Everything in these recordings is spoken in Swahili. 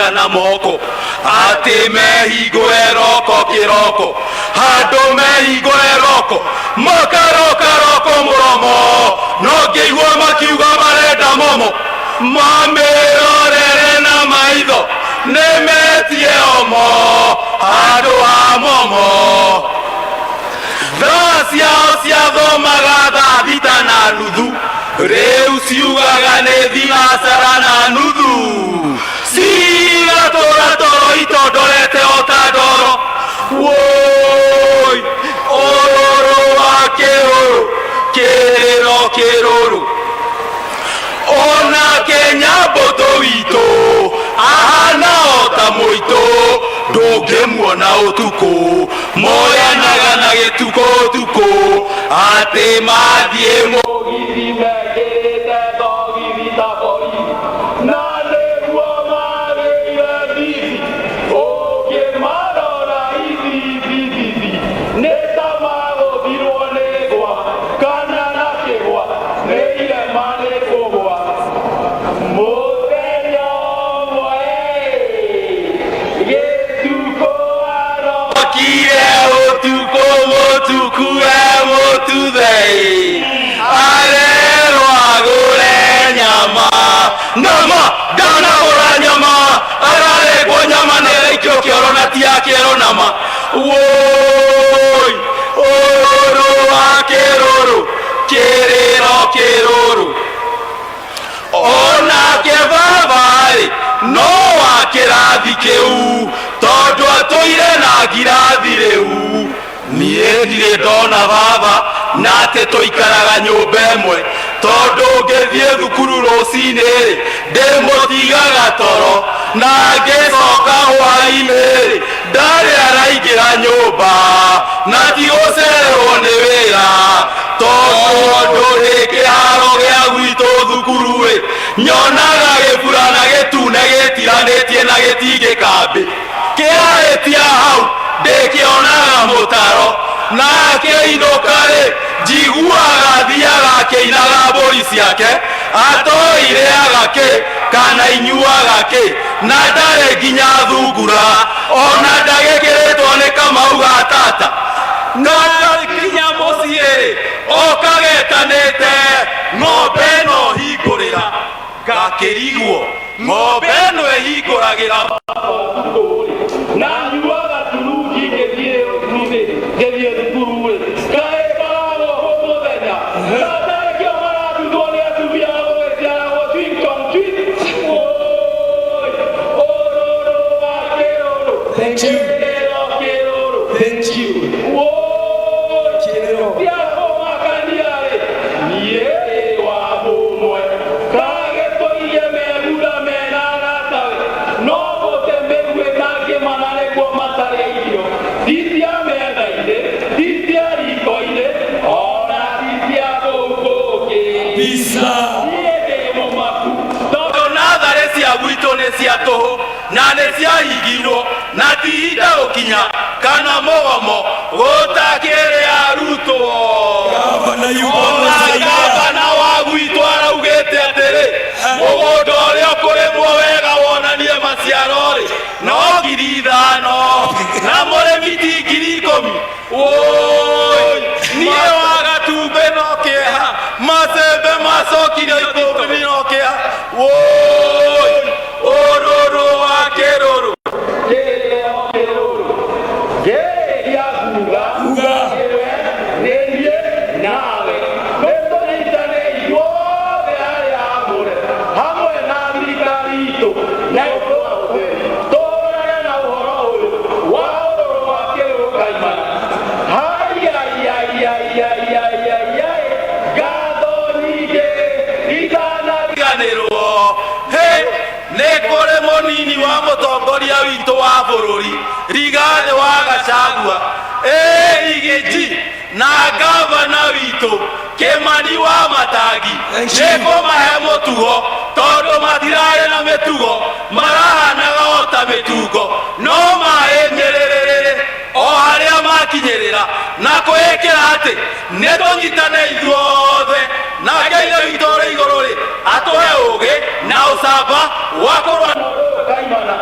Kana moko atĩ mehingũre roko kĩroko, handũ mehingũre roko makaroka roko mũromo, no ngĩigua makiuga marenda momo, mamĩrorere na maitho nĩ metie omo handũ ha momo. Thaa ciao ciathomaga 6:30, rĩu ciugaga nĩ 6:30, cigatũra toro itondorete o ta ndoro. Woi, ũrũrũ wa kĩrũrũ, kĩrĩro kĩrũrũ. Onake Nyambũtũ witũ ahana o ta mũitũ, ndũngĩmuona ũtukũ, moyanaga na gĩtukũ ũtukũ, atĩ mathiĩ mũgithi mekĩrĩte thogithi ta borithi, na nĩguo magĩire thithi, ũngĩmarora ithithithithi nĩ ta magũthirwo nĩ ngwa kana na kĩgwa, nĩ irema nĩ kũgwa. Mũthenya ũmwe gĩtukũ arokire ũtukũ mũtuku e mũtuthei, arerwo agũre nyama, nama ndanagũra nyama, ararengwo nyama nĩ araikio kĩoro na ti ya kĩero nama. Woi, ũrũrũ wa kĩrũrũ, kĩrĩro kĩrũrũ. Onake baba-rĩ no wa kĩrathi kĩu, tondũ atũire na ngirathi rĩu. Niĩ ndirĩ ndona baba na atĩ tũikaraga nyũmba ĩmwe, tondũ ngĩthiĩ thukuru rũcinĩ-rĩ ndĩmũtigaga toro, na ngĩcoka hwaĩ-inĩ-rĩ ndarĩ araingĩra nyũmba, na ti gũcererwo nĩ wĩra, tondũ ndĩ kĩharo gĩa gwitũ thukuru-ĩ nyonaga gĩburana gĩtune gĩtiranĩtie na gĩtingĩ kambĩ kĩarĩtia hau ndĩkĩonaga mũtaro, na akĩinũka-rĩ njiguaga athiaga akĩinaga mbũri ciake, atoirĩaga kĩ kana inyuaga kĩ, na ndarĩ nginya thungura, ona ndagĩkĩrĩtwo nĩ Kamau ga tata, na nginya mũciĩ-rĩ okagetanĩte ng'ombe ĩno hingũrĩra, ngakĩrigwo ng'ombe ĩno ĩhingũragĩra na nyuaga turungi ngĩthiĩ ngĩthiĩ thukuru-rĩ, kaĩ karagwo mũthenya na ndarĩkio marathutwo nĩ atumia gũgĩciaragwo chwing chong chwing. Oi, ũrũrũ wa kĩrũrũ. Thank you. Kĩrĩro kĩrũrũ. Thank you. Woi. Kĩrĩro. Cia kũmakania-rĩ, niĩ ndĩ wa mũmwe kagĩtũirie megura mena aratawe, no gũte mĩguĩ na ngĩmana nĩkuo matarĩ irio, ti cia metha-inĩ, ti cia riko-inĩ, ona ti cia kũu kũngĩ. Bisa. Niĩ ndĩ mũmaku. Tondũ natharĩ cia gwitũ nĩ cia tũhũ na nĩ ciahingirwo na ti ihinda gũkinya kana mũgomo gũtakĩrĩ arutwo. Gavana yuko Ona gavana wa gwitũ araugĩte atĩrĩ, mũgũnda ũrĩa ũkũrĩmwo wega wonanie maciaro-rĩ no 5,000, na mũrĩmi ti 10,000. Woi, niĩ wa gatumbĩ no kĩeha, macembe macokire ikũmbĩ no kĩeha. Woi, ũrũrũ wa kĩrũrũ. Kĩrĩro kĩrũrũ. Ngĩrĩkia kuga. Uga. Nĩwe, nĩ niĩ, nawe. Nĩtũnyitane ithuothe arĩa aamũre hamwe na thirikari itũ na ũndũ wa ũtheri, tũhũrane na ũhoro ũyũ wa ũrũrũ wa kĩrũrũ kaimana. Haiaiaiaiaiaiai, ngatho nyingĩ Itanariganĩrwo hĩ nĩ kũrĩ mũnini wa mũtongoria witũ wa bũrũri Rigathĩ wa Gachagua, ĩ na gavana witũ Kĩmani wa Matangi, nĩ kũmahe mũtugo, tondũ matirarĩ na mĩtugo, marahanaga o ta mĩtungo, no maĩ nyĩrĩrĩrĩrĩ o harĩa makinyĩrĩra, na kwĩĩkĩra atĩ nĩ tũnyitane ithuothe, nake Ithe witũ ũrĩ igũrũ rĩ atũhe ũũgĩ na ũcamba wa kũrũa kaimana.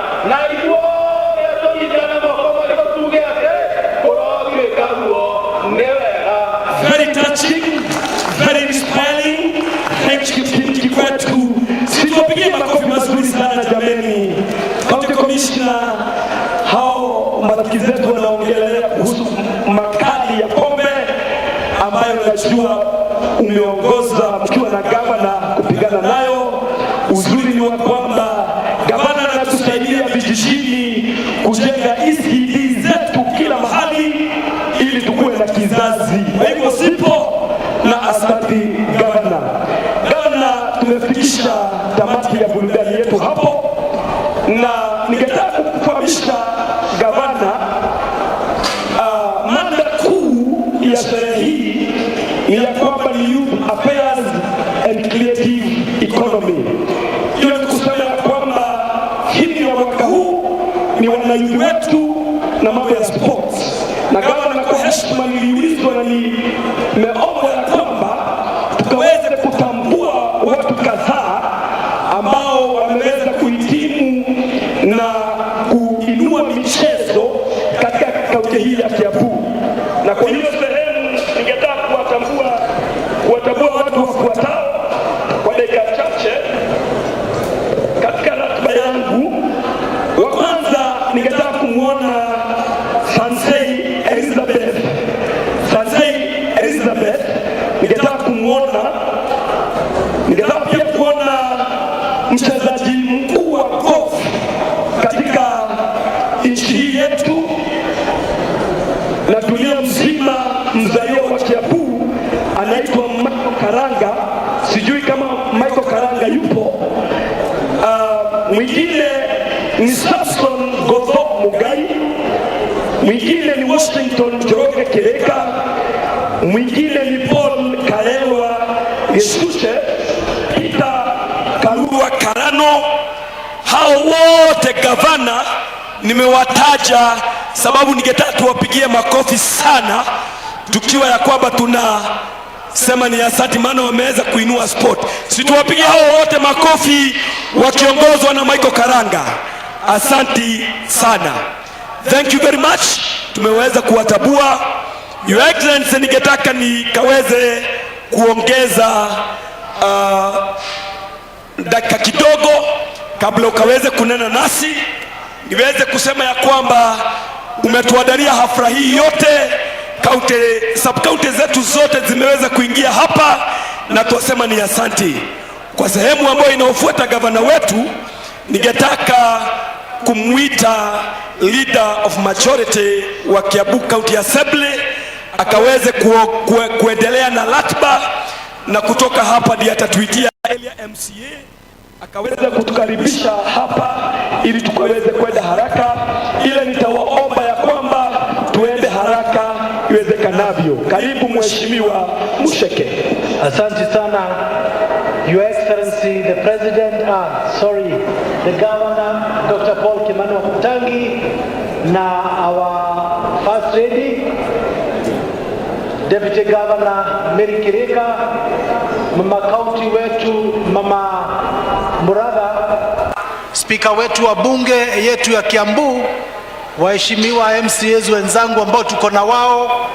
Commissioner, hao marafiki zetu wanaongelea kuhusu makali ya pombe ambayo najua umeongoza mkiwa na gavana kupigana nayo. Uzuri ni wa kwamba gavana anatusaidia vijijini kujenga ECD zetu kila mahali ili tukuwe na kizazi. Kwa hivyo sipo na asante gavana. Gavana, tumefikisha tamati ya burudani yetu hapo, na ningetaka kukufahamisha gavana, mada kuu ya sherehe hii ni ya kwamba ni Youth Affairs and Creative Economy. Hiyo ni kusema ya kwamba hili ya mwaka huu ni wanayouth wetu na mambo ya sports. Na gavana, kwa heshima niliulizwa na nimeomba ya kwamba tukaweze kutambua watu kadhaa ambao wameweza kuhitimu na kuinua michezo katika kaunti hii ya Kiambu, na kwa hiyo sehemu ningetaka kuwatambua watu wafuatao kwa dakika chache katika ratiba yangu. Wa kwanza ningetaka kumwona Sansei Elizabeth. Sansei Elizabeth ningetaka kumwona. Ningetaka pia kuona mchezaji mkuu wa golf katika nchi hii yetu na dunia mzima, mzaliwa wa Kiambu, anaitwa Michael Karanga. Sijui kama Michael Karanga yupo. Mwingine ni Samson Godho Mugai, mwingine ni Washington Njoroge Kireka, mwingine ni Paul Kaelwa Gesuche, Peter Karua Karano. Hao wote gavana nimewataja sababu ningetaka tuwapigie makofi sana, tukiwa ya kwamba tunasema ni asante, maana wameweza kuinua sport. Si tuwapigie hao wote makofi wakiongozwa na Michael Karanga. Asanti sana, thank you very much. Tumeweza kuwatambua. Your Excellency, ningetaka nikaweze kuongeza dakika kidogo kabla ukaweze kunena nasi, niweze kusema ya kwamba umetuandalia hafla hii yote, kaunti, sub county zetu zote zimeweza kuingia hapa, na tuwasema ni asanti. Kwa sehemu ambayo inaofuata, gavana wetu, ningetaka kumwita leader of majority wa Kiambu County Assembly akaweze kuendelea na ratiba, na kutoka hapa ndiye atatuitia area MCA akaweza kutukaribisha hapa ili tukaweze kwenda haraka. Ile nitawaomba ya kwamba tuende haraka iwezekanavyo. Karibu Mheshimiwa Musheke. Asante sana, Your Excellency the President, sorry, the Governor, Dr. Paul Kimani Wamatangi, na our First Lady, Deputy Governor Mary Kirika, Mama County wetu Mama Muratha, Spika wetu wa bunge yetu ya Kiambu, waheshimiwa MCAs wenzangu ambao tuko na wao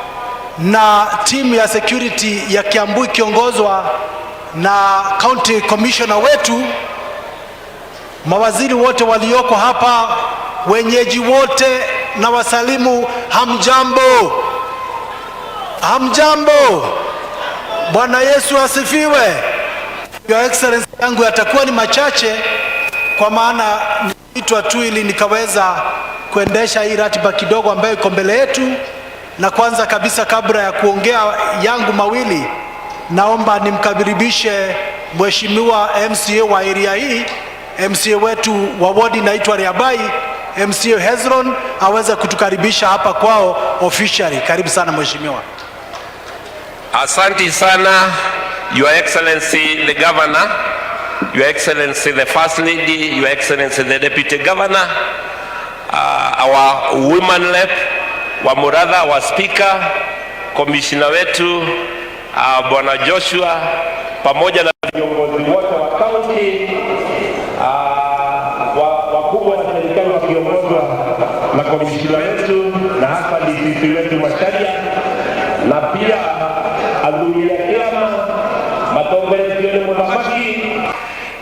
na timu ya security ya Kiambu ikiongozwa na County Commissioner wetu, mawaziri wote walioko hapa, wenyeji wote na wasalimu, hamjambo? Hamjambo? Bwana Yesu asifiwe. Your Excellency, yangu yatakuwa ni machache kwa maana niitwa tu ili nikaweza kuendesha hii ratiba kidogo ambayo iko mbele yetu. Na kwanza kabisa, kabla ya kuongea yangu mawili, naomba nimkaribishe Mheshimiwa MCA wa area hii, MCA wetu wa wodi inaitwa Riabai, MCA Hezron aweze kutukaribisha hapa kwao officially. Karibu sana mheshimiwa. Asante sana, Your Excellency the Governor, Your Excellency the First Lady, Your Excellency the Deputy Governor, our women rep wa Muratha, our Speaker, Commissioner wetu Bwana Joshua pamoja na viongozi wote wa county, wakubwa wa serikali wakiongozwa na commissioner wetu na hasa DCC wetu Macharia na pia athuri a kĩama matongoretio nĩ mũthamaki.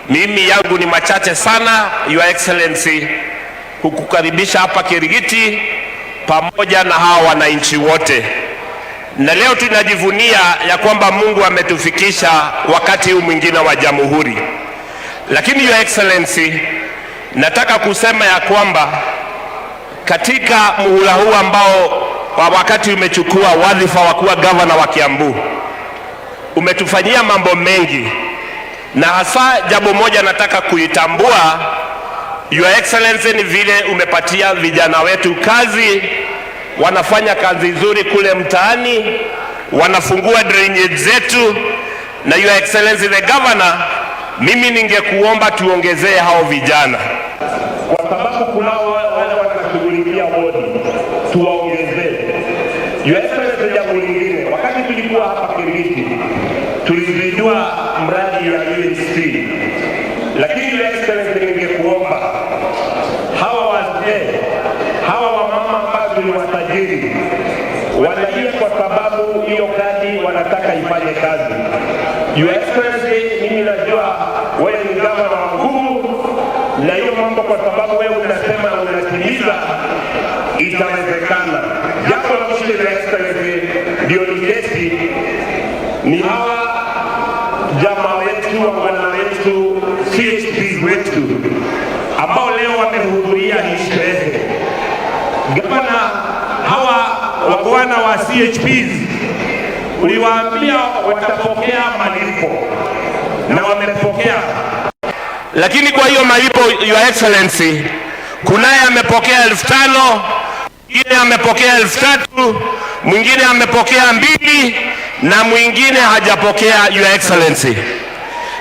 Mimi yangu ni machache sana, Your Excellency. kukukaribisha hapa Kirigiti pamoja na hawa wananchi wote, na leo tunajivunia ya kwamba Mungu ametufikisha wakati huu mwingine wa jamhuri. Lakini Your Excellency, nataka kusema ya kwamba katika muhula huu ambao wa wakati umechukua wadhifa wa kuwa gavana wa Kiambu, umetufanyia mambo mengi, na hasa jambo moja nataka kuitambua, Your Excellency, ni vile umepatia vijana wetu kazi, wanafanya kazi nzuri kule mtaani, wanafungua drainage zetu. Na Your Excellency the Governor, mimi ningekuomba tuongezee hao vijana. Kwa sababu kunao wale wanashughulikia wodi, tuwaongezee. Your Excellency, jambo lingine, wakati tulikuwa hapa Kirigiti tulizindua mradi ya UHC, lakini Your Excellency, ningekuomba hawa wazee, hawa wamama ambao tuliwasajili wanalia kwa sababu hiyo kadi wanataka ifanye kazi. Your Excellency, mimi najua wewe ni gavana wa nguvu na hiyo mambo, kwa sababu wewe unasema unatimiza, itawezekana. Jambo la mwisho, Your Excellency, ndio niketi ni hawa jamaa wetu, wangwana wetu, CHPs wetu ambao leo wamehudhuria hii sherehe. Gavana, hawa wangwana wa CHPs uliwaambia watapokea malipo na wamepokea. Lakini kwa hiyo malipo, Your Excellency, kunaye amepokea 5,000, mwingine amepokea 3,000, mwingine amepokea 2 na mwingine hajapokea, Your Excellency.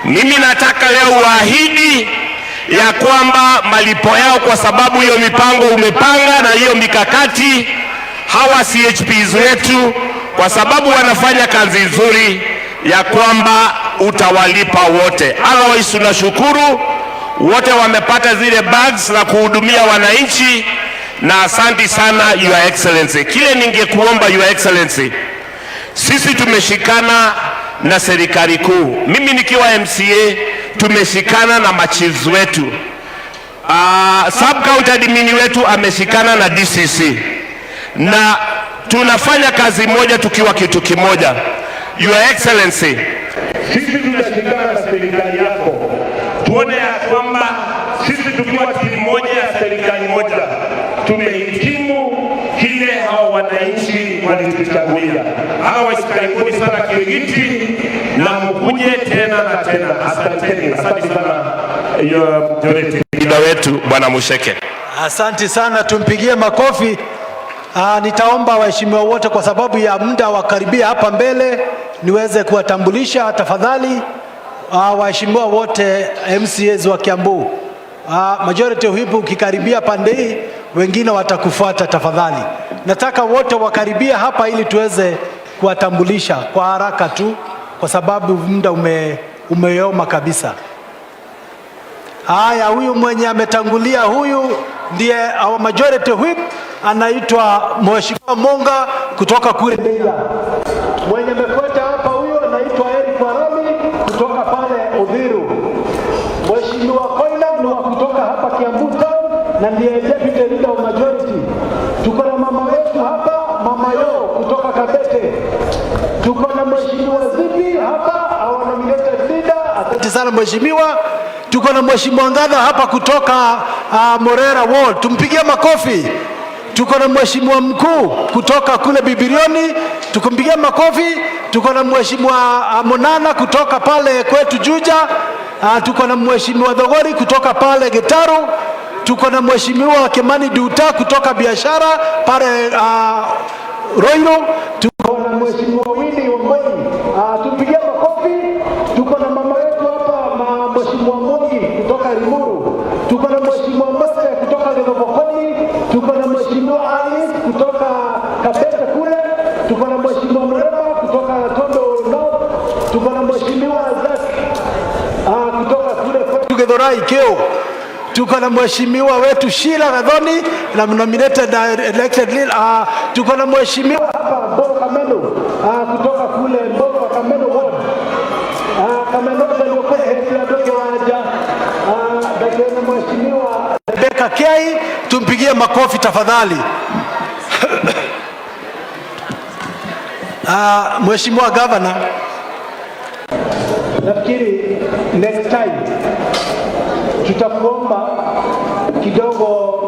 Mimi nataka leo uahidi ya kwamba malipo yao, kwa sababu hiyo mipango umepanga na hiyo mikakati, hawa CHPs wetu, kwa sababu wanafanya kazi nzuri, ya kwamba utawalipa wote. Otherwise tunashukuru wote wamepata zile bags na kuhudumia wananchi, na asanti sana, Your Excellency. Kile ningekuomba, Your Excellency, sisi tumeshikana na serikali kuu, mimi nikiwa MCA tumeshikana na machiefs wetu. Sub county admin wetu ameshikana na DCC na tunafanya kazi moja tukiwa kitu kimoja. Your Excellency, Sisi tutashikana na serikali yako tuone ya kwamba sisi tukiwa timu moja ya serikali moja tumehitimu kile hawa wananchi walituchagulia. Hawa karibuni sana Kirigiti na mkuje tena na tena. Asanteni, asante sana, Your Majority. Muda wetu Bwana Musheke. Asante sana, tumpigie makofi. Nitaomba waheshimiwa wote kwa sababu ya muda wakaribia hapa mbele niweze kuwatambulisha tafadhali. Waheshimiwa wote MCAs wa Kiambu. Majority whip, ukikaribia pande hii wengine watakufuata tafadhali. Nataka wote wakaribia hapa ili tuweze kuwatambulisha kwa haraka tu kwa sababu muda umeyoma kabisa. Haya, huyu mwenye ametangulia huyu ndiye our majority whip, anaitwa Mheshimiwa Monga kutoka kule Ndeila. Mwenye amefuata hapa huyu anaitwa Eric Warami kutoka pale Uthiru. Mheshimiwa Koina ni wa kutoka hapa Kiambu Town na ndiye deputy leader of majority. Tuko na mama wetu hapa, Mama Yo kutoka Kabete. Tuko na Mheshimiwa Zipi hapa, our nominated leader. Asante sana mheshimiwa. Tuko na Mheshimiwa Ngadha hapa kutoka Morera Ward, tumpigie makofi. Tuko na mheshimiwa mkuu kutoka kule Bibirioni, tukumpigie makofi. Tuko na mheshimiwa Monana kutoka pale kwetu Juja. Tuko na mheshimiwa Dhogori kutoka pale Gitaru. Tuko na mheshimiwa Kimani Duta kutoka biashara pale Roiro. Tuko na mheshimiwa Winnie Wamboi, tumpigie makofi. Tuko na mama yetu hapa mheshimiwa Mungi kutoka Limuru. Tuko na mheshimiwa Mose kutoka Githogokoni. Tuko na mheshimiwa Alice kutoka Kabete kule. Tuko na mheshimiwa Mrema kutoka Tondo North. Tuko na mheshimiwa Zak kutoka kule kwetu Githurai Kio. Tuko na mheshimiwa wetu Sheila Gathoni na nominated na elected leader. Tuko na mheshimiwa hapa Mboro Kameno kutoka kule Mboro Kameno Ward. Kameno aliokuwa waja na mheshimiwa Rebecca Kiai. Tumpigie makofi tafadhali. Mheshimiwa Governor, nafikiri next time tutakuomba kidogo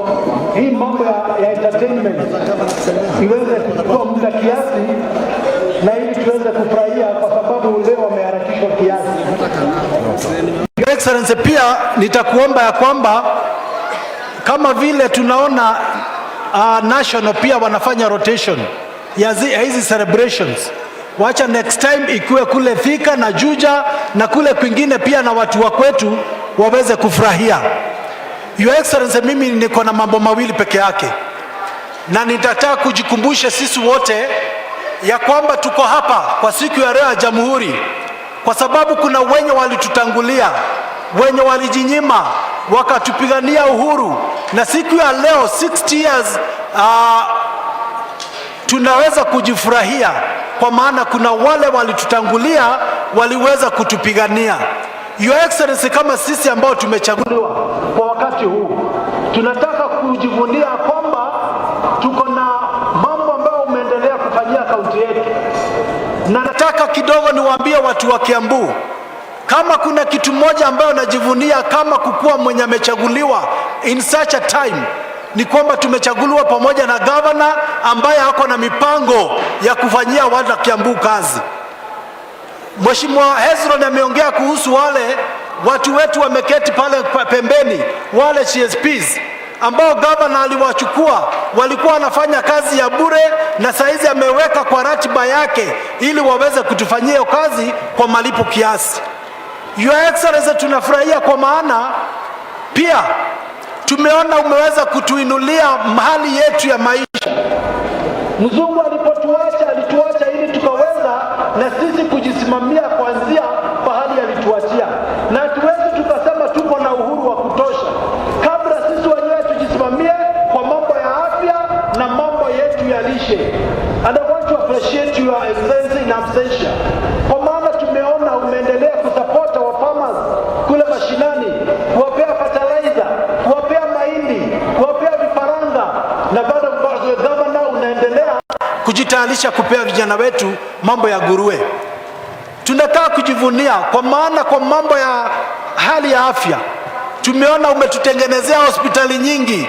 hii mambo ya entertainment iweze kuchukua muda kiasi, na ili tuweze kufurahia, kwa sababu leo wameharakishwa kiasi. Your Excellency, pia nitakuomba ya kwamba kama vile tunaona national pia wanafanya rotation ya hizi celebrations, wacha next time ikuwe kule Thika na Juja na kule kwingine pia, na watu wa kwetu waweze kufurahia. Your Excellency, mimi niko na mambo mawili peke yake, na nitataka kujikumbusha sisi wote ya kwamba tuko hapa kwa siku ya leo ya Jamhuri kwa sababu kuna wenye walitutangulia, wenye walijinyima wakatupigania uhuru, na siku ya leo 60 years tunaweza kujifurahia kwa maana kuna wale walitutangulia waliweza kutupigania. Your Excellency, kama sisi ambao tumechaguliwa kwa wakati huu tunataka kujivunia kwamba tuko na mambo ambayo umeendelea kufanyia kaunti yetu, na nataka kidogo niwaambie watu wa Kiambu, kama kuna kitu moja ambayo najivunia kama kukuwa mwenye amechaguliwa in such a time ni kwamba tumechaguliwa pamoja na gavana ambaye ako na mipango ya kufanyia watu wa Kiambu kazi. Mheshimiwa Hezron ameongea kuhusu wale watu wetu wameketi pale pembeni, wale CSPs ambao gavana aliwachukua, walikuwa wanafanya kazi ya bure, na saizi ameweka kwa ratiba yake ili waweze kutufanyia hiyo kazi kwa malipo kiasi. Your Excellency, tunafurahia kwa maana pia tumeona umeweza kutuinulia hali yetu ya maisha. Mzungu alipotuacha alituacha ili tukaweza na sisi kujisimamia kuanzia pahali alituachia, na hatuwezi tukasema tuko na uhuru wa kutosha kabla sisi wenyewe tujisimamie kwa mambo ya afya na mambo yetu ya lishe. And I want to appreciate your excellency in absentia, kwa maana tumeona umeendelea kusupport our farmers kule mashinani, kuwapea fertilizer, kuwapea mahindi, kuwapea vifaranga, na bado gavana unaendelea kujitayarisha kupea vijana wetu mambo ya nguruwe. Tunataka kujivunia kwa maana kwa mambo ya hali ya afya tumeona umetutengenezea hospitali nyingi.